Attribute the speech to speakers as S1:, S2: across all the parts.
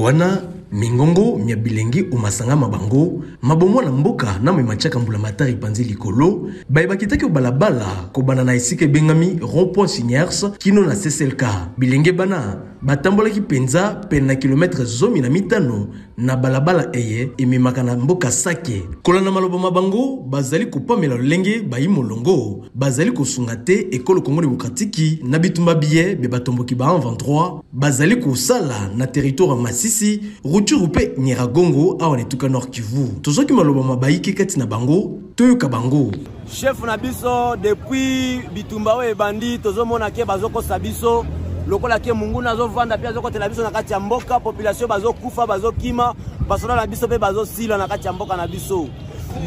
S1: wana, mingongo mya bilenge o masanga ma bango mabomwa na mboka na mai matiaka mbulamatari panzi likolo, baye bakitaki o balabala kobanda na esika ebengami rond-point Signers kino na CCLK. Bilenge bana batambolaki mpenza pene na kilometre 15 na balabala eye ememaka na mboka Sake. Kolanda maloba ma bango, bazali kopamela lolenge bayi molongo bazali kosunga te ekolo Congo demokratiki na bitumba biye bya batomboki ba M23 bazali kosala na territoire ya Masisi, Rutshuru mpe Nyiragongo awa na etuka Nord Kivu. Tozwaki maloba ma bayike kati na bango, toyoka bango.
S2: Chef na biso depuis bitumba oyo ebandi tozomona ke bazokosa biso lokola ke munguna azovanda mpe azokotela biso na kati ya mboka, population bazokufa, bazokima, basoda na biso mpe bazosila na kati ya mboka na biso.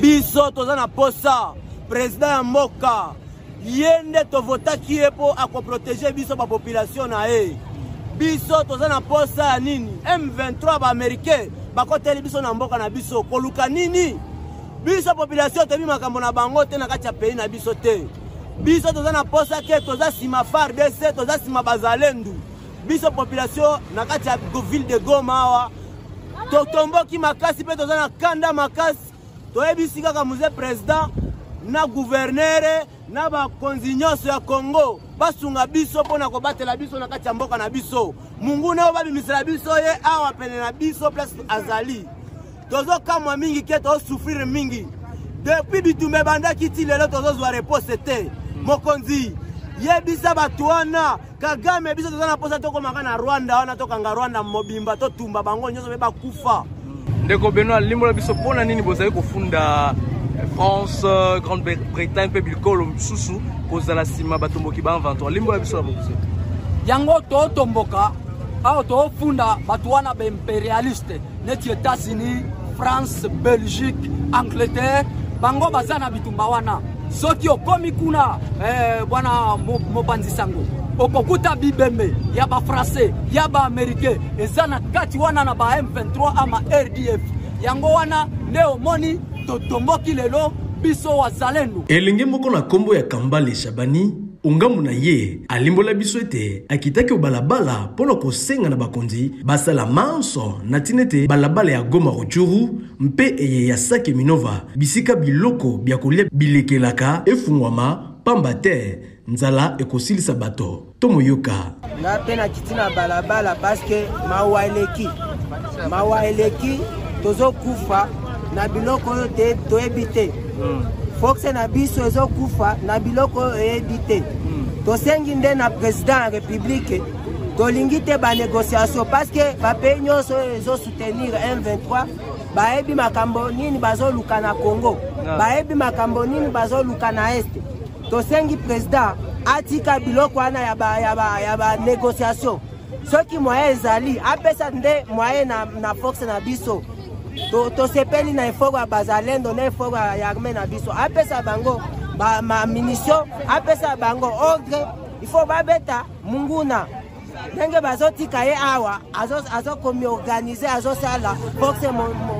S2: Biso toza na posa president ya mboka ye nde tovotaki ye mpo akoprotege biso bapopulation na ye. Biso toza na posa ya nini? M23 baamericain bakoteli biso na mboka na biso koluka nini? Biso population toyebi makambo na bango te na kati ya pays na biso te. Biso toza na posa ke toza nsima FARDC, toza nsima bazalendu. Biso population na kati ya ville de Goma awa totomboki makasi mpe toza na kanda makasi. Toyebisi kaka muze president na gouverneur na bakonzi nyonso ya Congo basunga biso mpo na kobatela biso na kati ya mboka na biso. Munguna oyo babimisela biso ye awa pene na biso place azali. Tozokamwa mingi ke tozosouffrir mingi depuis bitumba ebandaki ti lelo tozozwa repose te. Mokonzi yebisa bato wana Kagame, biso toza na mposa tokomaka na Rwanda wana, tokanga Rwanda mobimba, totumba bango nyonso mpe bakufa.
S3: Ndeko Benoit, limbola biso mpona nini bozali kofunda France, Grande-Bretagne mpe bikolo mosusu kozala nsima batomboki ba M23. Limbola biso na bokuse.
S4: Yango totomboka awa, tofunda bato wana ba imperialiste neti États-Unis, France, Belgique, Angleterre, bango baza na bitumba wana. Soki okomi kuna bwana mopanzi sango, okokuta bibembe ya ba français ya ba américain eza na kati wana na ba M23 ama RDF. Yango wana nde omoni totomboki lelo biso wazalendo.
S1: Elenge moko na kombo ya Kambale Shabani, ongambo na ye alimbola biso ete akitaki obalabala mpo na kosenga na bakonzi basala manso na ntina ete balabala ya Goma Rutshuru mpe eye ya Sake Minova bisika biloko bya kolia bilekelaka efungwama, pamba te nzala ekosilisa bato. Tomoyoka.
S5: Nga mpe nakiti na balabala paske mawa eleki, mawa eleki, tozokufa na biloko oyo te toyebi te. Force na biso ezokufa na biloko oyo eyebi te. Tosengi nde na président ya république, tolingi te banégociation parce que bapays nyonso oyo ezosoutenir M23 bayebi makambo nini bazoluka na Congo, bayebi makambo nini bazoluka na Est. Tosengi président atika biloko wana ya banégociation. Soki moyen ezali, apesa nde moyen na force na biso. Tosepeli na effort ya bazalendo na effort ya armée na biso. Apesa bango ba munition, apesa bango ordre, il faut babeta munguna. Ndenge bazotika ye awa, azokomi organiser, azosala force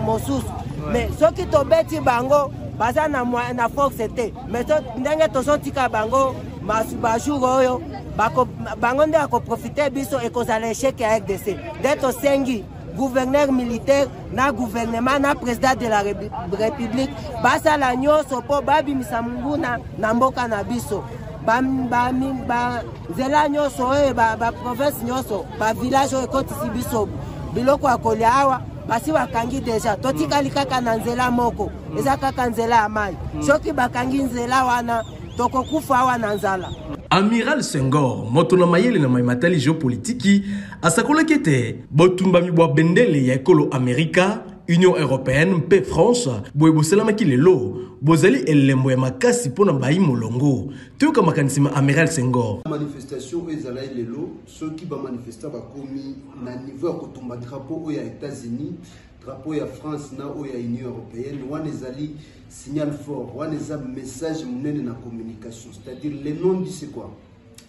S5: mosusu. Mais soki tobeti bango, baza na force te. Mais ndenge tozotika bango bajour oyo, bango nde akoprofite biso, ekozala échec ya RDC. Nde tosengi gouverneur militaire na gouvernement na président de la république basala nyonso mpo babimisa munguna na mboka na biso. Nzela nyonso oyo, baprovince nyonso, bavillage oyo ekotisi biso biloko ya kolia awa basi bakangi deja, totikali kaka na nzela moko, eza kaka nzela ya mai. Soki bakangi nzela wana, tokokufa awa na nzala.
S1: Amiral Senghor, moto na mayele na mai matali géopolitiki, asakolaki ete botumbami bwa bendele ya ekolo Amerika, Union européenne mpe France boye bosalamaki lelo bozali elembo ya makasi mpona bayi molongo. Toyoka makanisi ma Amiral Senghor.
S6: Manifestation oyo ezalaki lelo, soki bamanifestant bakomi na niveau ya kotumba drapeau oyo ya États-Unis, drapeau ya France na oyo ya Union européenne, wana ezali signal fort, wana eza message monene na communication, c'est-à-dire le non dit c'est quoi,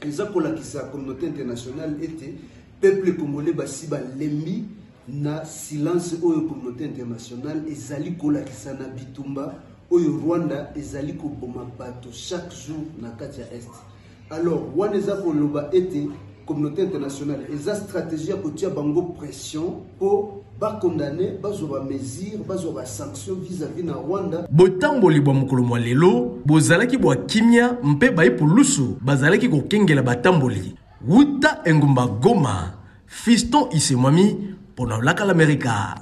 S6: eza kolakisa communauté internationale ete peuple congolais basi balembi na silence oyo communauté internationale ezali kolakisa na bitumba oyo Rwanda ezali koboma bato chaque jour na kati ya Est. Alors wana eza koloba ete Communauté internationale eza stratégie ya kotia bango pression mpo bakondane, bazwa bamesure, bazwa basanction vis-à-vis na Rwanda.
S1: Botamboli bwa mokolo mwa lelo bozalaki bwa kimia mpe bayi pulusu bazalaki kokengela batamboli wuta engumba Goma. Fiston Isemwami mpo na Laka l'Amerika.